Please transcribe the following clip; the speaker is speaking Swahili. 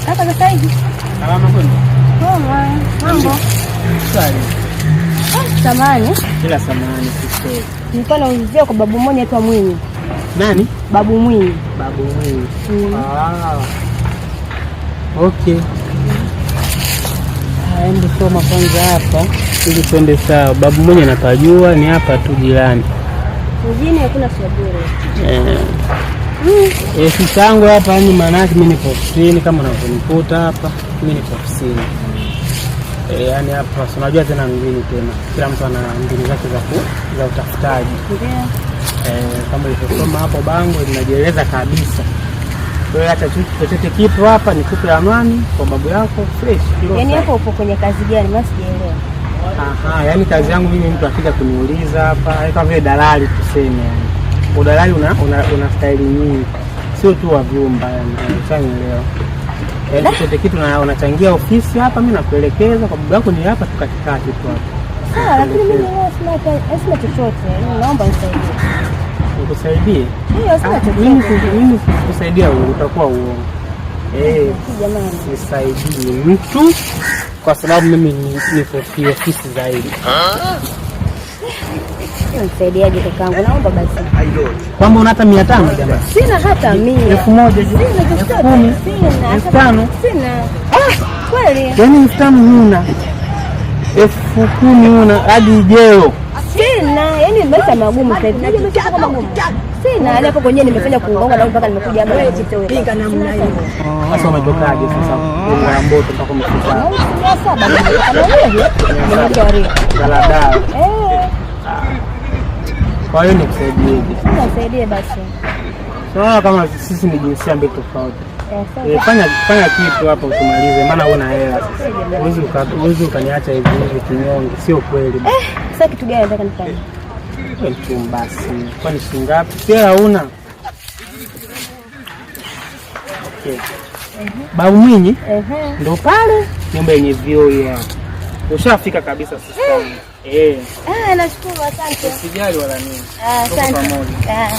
Kaka, sasa hivi Salama kweli? Poa, mambo? Shwari. Samahani. Bila samahani sisi. Nilikuwa naulizia kwa babu mmoja tu Mwinyi. Nani? Babu Mwinyi. Babu Mwinyi. Mm. Ah. Okay. Hebu soma kwanza hapa ili twende sawa. Babu Mwinyi anapajua, ni hapa tu jirani. Mjini hakuna saburi. Eh. Eh, sisi yangu hapa yani maana yake mimi nipo ofisini kama unavyonikuta hapa, mimi nipo ofisini. Eh, yani hapa si unajua tena mjini tena. Kila mtu ana mbinu zake za utafutaji. Ndio. Eh, kama ilivyosoma hapo bango linajieleza kabisa. Kwa hiyo hata chochote kipo hapa, nikupe anwani kwa babu yako fresh. Kilo Yaani safi. hapo upo kwenye kazi gani? Maana sijaelewa. Aha, yani kazi yangu mimi mtu akija kuniuliza hapa, yaani kama vile dalali tuseme yani. Udalali una staili nyingi. Sio tu wa vyumba yani, ushanielewa. Yaani chochote kitu na unachangia ofisi hapa, mimi nakuelekeza kwa babu yako ni hapa tu katikati tu hapa. Sawa, lakini mimi leo sina hata sina chochote. Yaani naomba nisaidie. Nikusaidie? Ndio, sina Mimi chochote. mimi sikusaidia, utakuwa uongo. Eh, Jamani. sisaidii mtu kwa sababu mimi nipo ofisi zaidi. Nisaidiaje kakangu? Naomba basi. Kwamba una hata 500 jamani? Sina hata 100. 1000, Sina elfu chochote. kumi, Sina. 5000. Sina. Kweli? Yaani 5000 huna, 10,000 huna, hadi jeo. Sina. Yaani maisha magumu sasa hivi. Unajua maisha yako magumu. Sina. Yaani hapo kwenyewe nimefanya kuungaunga na mpaka nimekuja hapa na jicho wewe. Namna hiyo. Sasa umetokaje sasa Gongo la Mboto mpaka umefika hapa? 700 nimetoka na hiyo. Nimekuja Daladala? Eh. Kwa hiyo nikusaidieje? Sasa nisaidie basi. Sasa kama sisi ni jinsia mbili tofauti. Eh, sawa. Eh, fanya kitu hapa utumalize, maana huna hela sasa. Huwezi ukaniacha hivi hivi kinyonge, sio kweli. Sasa kitu gani nataka nifanye? Wewe mtu basi. Kwani shilingi ngapi? Si hela huna. Okay. Babu Mwinyi ndo pale nyumba yenye vioo hiyo hapo. Ushafika kabisa sasa. Eh, Ah, nashukuru, asante. usijali wala nini. Ah, Tuko asante. pamoja. Ah.